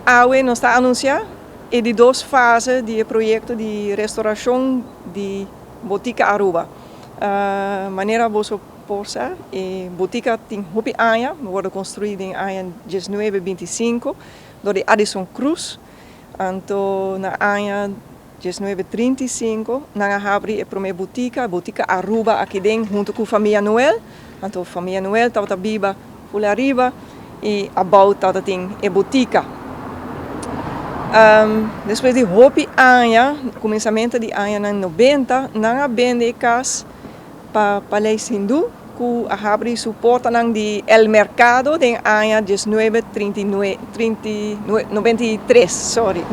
Awe nos ta anuncia e di dos fase di e proyecto di restauracion di Botica Aruba. Manera boso por sa, e botica tin hopi aña, a wordo construi den aña 1925 door di Addison Cruz. Anto na aña 1935 nan a habri e prome botica, Botica Aruba aki den, hunto cu famia Noel. Anto famia Noel tabata biba full ariba y abou tabatin e botica. Despues di hopi aña, cuminsamento di añanan 90, nan a bende e cas pa Paleis Hindú, cu a habri su portanan di El Mercado den aña 1993, sorry.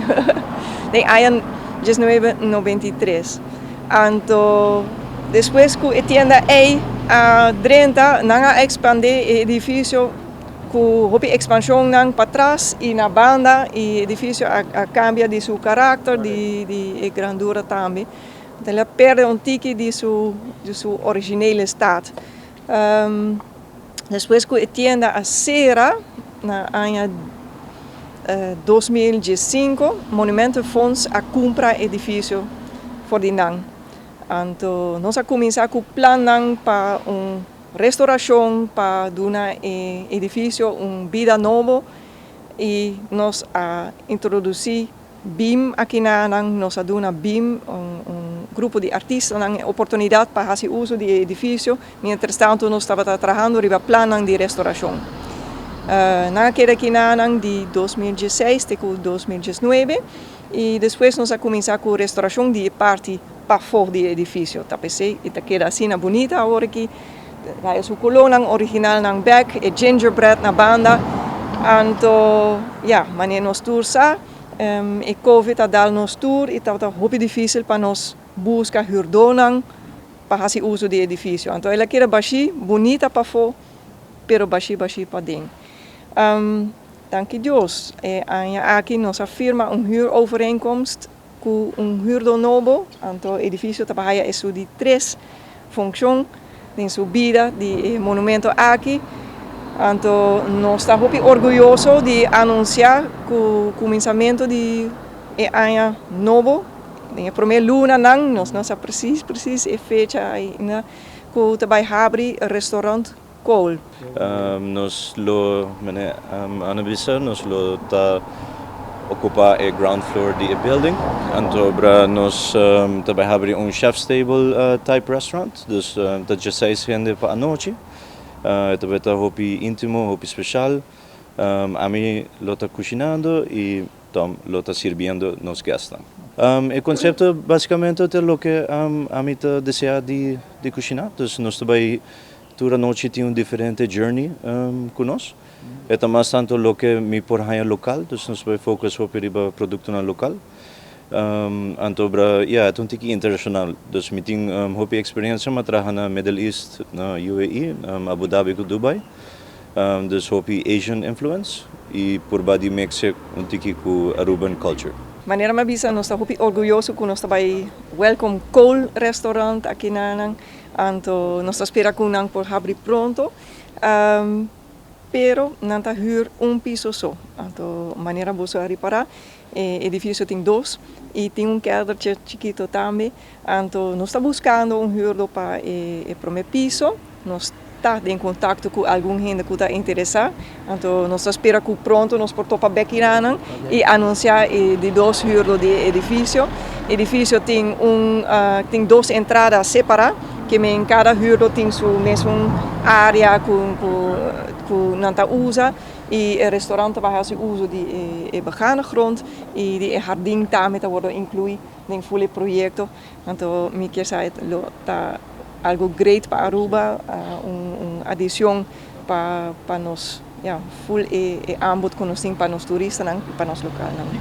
Den aña 1993. Anto, despues cu e tienda ei a drenta, nan a expande e edificio cu hopi expansionnan patras y na banda, y e edificio a cambia di su caracter, di e grandura tambe. El a perde un tiki di su originele staat. Despues cu e tienda a cera na aña 2005, Monumentenfonds a cumpra e edificio for di nan. Anto, nos a cuminsa cu plannan pa un restauracion, pa duna e edificio un bida nobo y nos a introduci BIM aki na nan, nos a duna BIM, un grupo di artistanan, oportunidad pa haci uso di e edificio, mientras tanto nos tabata trahando riba plannan di restauracion. Nan a keda aki na nan di 2016 te 2019 y despues nos a cuminsa cu restauracion di parti pafo di e edificio. Ta p'esey e ta keda asina bunita awor aki. Haya su colornan original nan back, e gingerbread na banda. Anto, ja, manera nos tur sa, e COVID a dal nos tur y tabata hopi dificil pa nos busca huurdonan pa haci uso di e edificio. Anto, el a keda bashi, bunita pafo, pero bashi bashi paden. Danki Dios, aña aki nos a firma un huurovereenkomst cu un huurdo nobo, anto e edificio ta haya e su di tres funcion den su bida di monumento aki. Anto nos ta hopi orguyoso di anuncia cu cuminsamento di e aña nobo, den e prome lunanan, nos no sa precies precies e fecha ainda, cu ta bay habri restaurant Kool. Nos lo, manera a bisa, nos lo ta ocupa e ground floor di e building. Anto bra nos ta bay habri un chef's table type restaurant, dus ta 16 hende pa anochi. Ta bay ta hopi intimo, hopi special. Ami lo ta cushinando y Tom lo ta sirbiendo nos guests. E concepto basicamente ta loke ami ta desea di cushina. Dus nos ta bay tur anochi tin un diferente journey cu nos. E ta mas tanto loke mi por haya local, dus nos ta bay focus hopi riba productonan local. Anto bra, ja, e ta un tiki internacional. Dus mi tin hopi experiencia, m'a traha na Middle East, na UAE, Abu Dhabi cu Dubai. Dus hopi Asian influence y purba di mix un tiki cu Aruban culture. Manera m'a bisa, nos ta hopi orguyoso cu nos ta bay welcome Kool Restaurant aki na nan. Anto nos ta spera cu nan por habri pronto. Pero nan ta huur un piso so. Anto manera boso a ripara, e edificio tin dos y tin un keldertje chikito tambe. Anto nos ta buscando un huurdo pa e prome piso. Nos ta den contacto cu algun hende cu ta interesa. Anto nos ta spera cu pronto nos por topa bek akinan y anuncia e di dos huurdo di e edificio. Edificio tin dos entrada separa, kiermen cada huurdo tin su mesun area cu nan ta usa y e restaurant ta haci uso di e begane grond y di e jardin tambe ta wordo inclui den full e proyecto. Anto mi kier sa lo ta algo great pa Aruba, un adicion pa nos, ja, full e aanbod cu nos tin pa nos turistanan y pa nos localnan.